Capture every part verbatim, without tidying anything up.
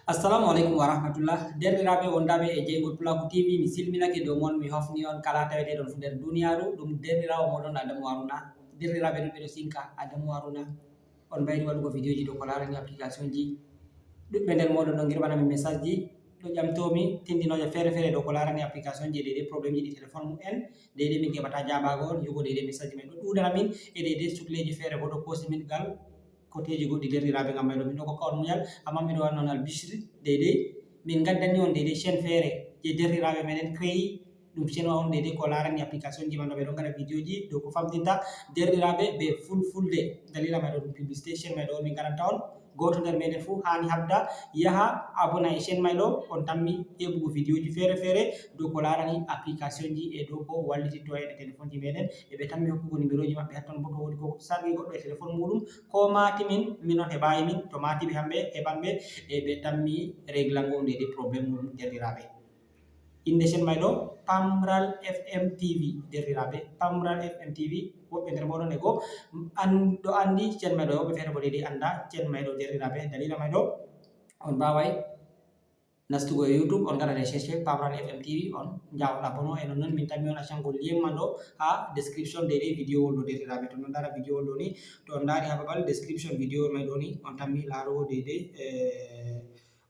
Assalamu aleykum wa rahmatullah. Derɗiraaɓe wondaaɓe e Jeyngol Pulaaku T V, mi silminake dow mon, mi hofni on kala taweteeɗon fuu nder duniyaaru. Ɗum derɗiraawo mooɗon Adamu Haruna. Derɗiraaɓe ɗum ɓe ɗo sinka Adamu Haruna. On mbayri waɗugo videoji dow ko laarani application ji. Ɗuɗɓe nder mooɗon ɗon ngirɓana mi message ji, ɗo ƴamtoo mi tindinooje feere feere dow ko laarani application ji e deydey problème ji ɗi téléphone mum en, deydey min keɓata jaabago on, yogo deydey message ji men ɗo ɗuuɗana min, e deydey sukleeji feere bo ɗo koosi min gal koteeji goɗɗi derɗiraaɓe ngam mayɗo min ɗo kokka on muñal, amma miɗo wanna on albisiri deydey min ngaddani on deydey chaîne feere je derɗiraaɓe meɗen créé ɗum chaîne on deydey ko laarani application ji man ɗo ɓe ɗon ngaɗa videoji dow ko famtinta derɗiraaɓe be fulfulde. Dalila may ɗo ɗum publicité chaîne may ɗo on min ngaɗanta on. Gooto nder meɗen fuu haani habda yaha abona e chaîne may ɗo, on tammi heɓugo videoji feere feere dow ko laarani application ji e dow ko wallititto en e téléphone ji meɗen. E ɓe tammi hokkugo numéro ji maɓɓe hatton bo to woodi ko sargi goɗɗo e téléphone muɗum ko maati min, min on heɓayi min, to maati ɓe hamɓe heɓan ɓe, e ɓe tammi réglango nde de problème muɗum derɗiraaɓe. Inde chaîne may ɗo Pamral F M T V derɗiraaɓe, Pamral F M T V. Woɓɓe nder mooɗon e go an ɗo anndi chaîne may ɗo, woɓɓe feere bo deydey annda chaîne may ɗo derɗiraaɓe. Dalila may ɗo on mbaaway nastugo e YouTube, on ngaɗa recherche Pamral F M T V, on njawon abonnement e nonnon min tammi on accango lien man ɗo haa description deydey video wol ɗo derɗiraaɓe. To on ɗon ndaara video wol ɗo ni, to on ndaari haa babal description video may ɗo ni, on tammi laarugo deydey, eh,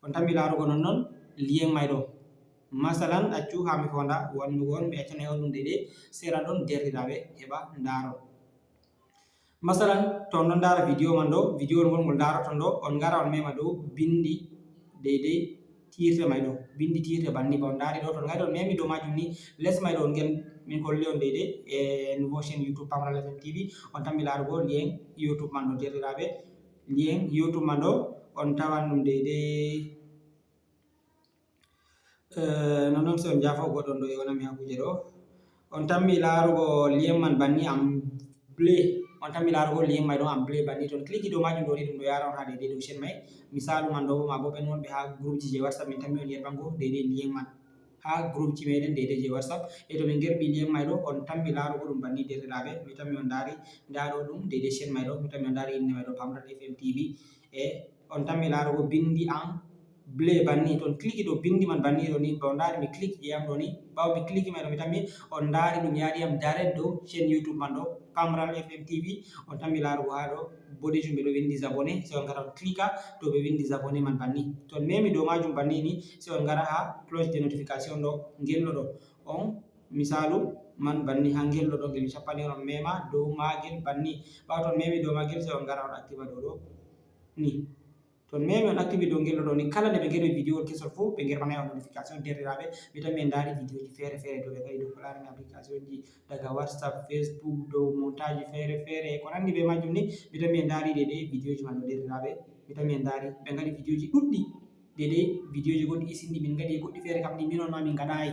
on tammi laarugo nonnon lien may ɗo. Masalan, accu haa mi foonda wannugo on, mi accanay on ɗum deydey sera ɗon derɗiraaɓe heɓa ndaaron. Masalan, to on ɗon ndaara video man ɗo, video ngol ngol ndaaroton ɗo, on ngara on mema dow bindi deydey tiitre may ɗo, bindi tiitre banni ba on ndaari ɗo, to on ngari on memi dow majum ni, les may ɗo on ngel min kolli on deydey e nouveau chaîne YouTube Pamral F M T V, on tammi laarugo lien YouTube man ɗo derɗiraaɓe, lien YouTube man ɗo on tawan ɗum deydey. Eh, non non, si on jaafo goɗɗo on ɗo yewna mi haa kuje ɗo. On tammi laarugo lien man banni en bleu. On tammi laarugo lien may ɗo en bleu banni. To on clique dow majum ɗo ni ɗum ɗo yaara on haa deydey dow chaîne may. Misaalu man ɗo ma bo ɓen wonɓe haa groupe ji je WhatsApp min tammi on yerɓango deydey lien man. Haa groupe ji meɗen deydey je WhatsApp. E to min gerɓi lien may ɗo on tammi laarugo ɗum banni derɗiraaɓe. Mi tammi on ndaari ndaa ɗo ɗum deydey chaîne may ɗo. Mi tammi on ndaari inde may ɗo Pamral F M T V. E on tammi laarugo bindi en bleu banni, to on clique dow bindi man banni ɗo ni, ba on ndaari mi clique ƴeewam ɗo ni, ɓaawo mi clique may ɗo mi tammi on ndaari ɗum yaari yam direct dow chaîne YouTube man ɗo Pamral F M T V, on tammi laarugo haa ɗo boɗejum ɓe ɗo winndi abonné, sey on ngara on clique to ɓe winndi abonné man banni. To on memi dow majum banni ni, sey on ngara haa cloche de notification ɗo ngel ɗo ɗo. On misaalu man banni haa ngel ɗo ɗo ngel mi cappani on, on mema dow maagel banni. Ɓaawo to on memi dow maagel sey on ngara on activa ɗo ɗo ni. To on memi on activé dow ngel ɗo ni, kala nde ɓe ngerɓi video wol kesol fof ɓe ngerɓanay on notification derɗiraaɓe. Mi tammi en ndaari video ji feere feere dow ɓe ngaɗi dow ko laarani application ji daga WhatsApp, Facebook, dow montage feere feere e ko nanndi be majum ni. Mi tammi en ndaari deydey video ji man ɗo derɗiraaɓe. Mi tammi en ndaari ɓe ngaɗi video ji ɗuɗɗi deydey video ji goɗɗi isinɗi min ngaɗi e goɗɗi feere kam ɗi minon ma min ngaɗaayi.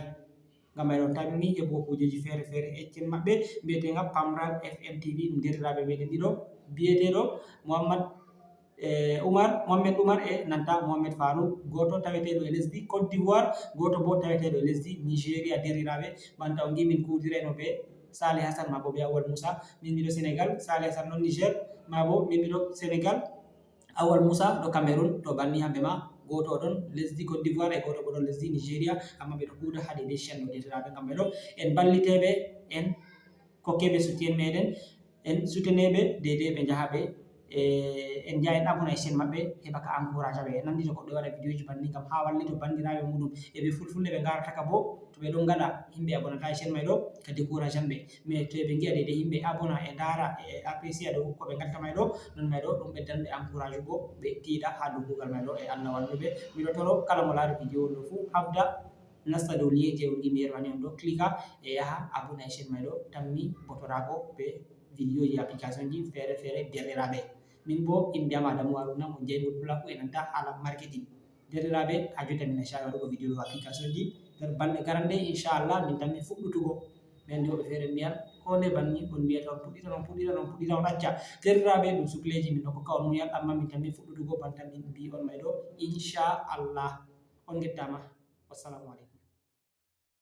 Ngam may ɗon tammi heɓugo kuujeeji feere feere e chaîne maɓɓe mbiyeteeŋga Pamral F M T V, ɗum derɗiraaɓe meɗen ɗiɗo biyeteeɗo Muhammad, eh, Umar, Mohammed Umar e nanta Mohammed Farouk, gooto taweteeɗo e lesdi Côte d'Ivoire, gooto bo taweteeɗo e lesdi Nigeria. Derɗiraaɓe, banta on ngi min kuudirayno be Saleh Hassan maa bo be Awal Musa. Min miɗo Senegal, Saleh Hassan ɗon Niger, maa bo min miɗo Senegal, Awal Musa ɗo Cameroun, to banni hamɓe ma, gooto o ɗon lesdi Côte d'Ivoire e gooto bo ɗon lesdi Nigeria, amma ɓe ɗo kuuda haa deydey chaîne ɗo derɗiraaɓe ngam ɓe ɗo en balliteeɓe, en kokkeeɓe soutien meɗen, en souteneeɓe deydey ɓe njaha ɓe, eh, en njaha en abona e chaîne maɓɓe heɓa ka encourage ɓe. En anndi to goɗɗo e waɗa videoji banni ngam haa wallito banndiraaɓe muɗum e ɓe fulfulde ɓe ngarata ka bo to ɓe ɗon ngaɗa yimɓe abonata e chaîne may ɗo ka décourage an ɓe. Mais to ɓe ngi'a deydey yimɓe abona e ndaara e apprécier dow ko ɓe ngatta may ɗo, non may ɗo ɗum ɓeddan ɓe encourage ugo ɓe tiiɗa haa dow kuugal may ɗo e Allah wallu ɓe. Miɗo toro kala mo laari video on ɗo fuu habda nasta dow lien je on ngi mi yerɓani on ɗo, clique e yaha abonné e chaîne may ɗo, tammi botoraago be videoji application ji feere feere derɗiraaɓe. Min bo innde am Adamu Haruna mo Jeyngol Pulaaku e nanta haala marketing. Derɗiraaɓe, haa jotta min accaay waɗugo video dow application ji nder balɗe garanɗe, inchallah min tammi fuɗɗutugo. Mi anndi woɓɓe feere mbiyan ko nde banni on mbiyata on puɗɗitan, on puɗɗitan, on puɗɗitan, on acca. Derɗiraaɓe, ɗum sukleeji min ɗo kokka on muñal, amma min tammi fuɗɗutugo banta min mbi on may ɗo, inchallah. On ngettaama. Wassalamu aleykum.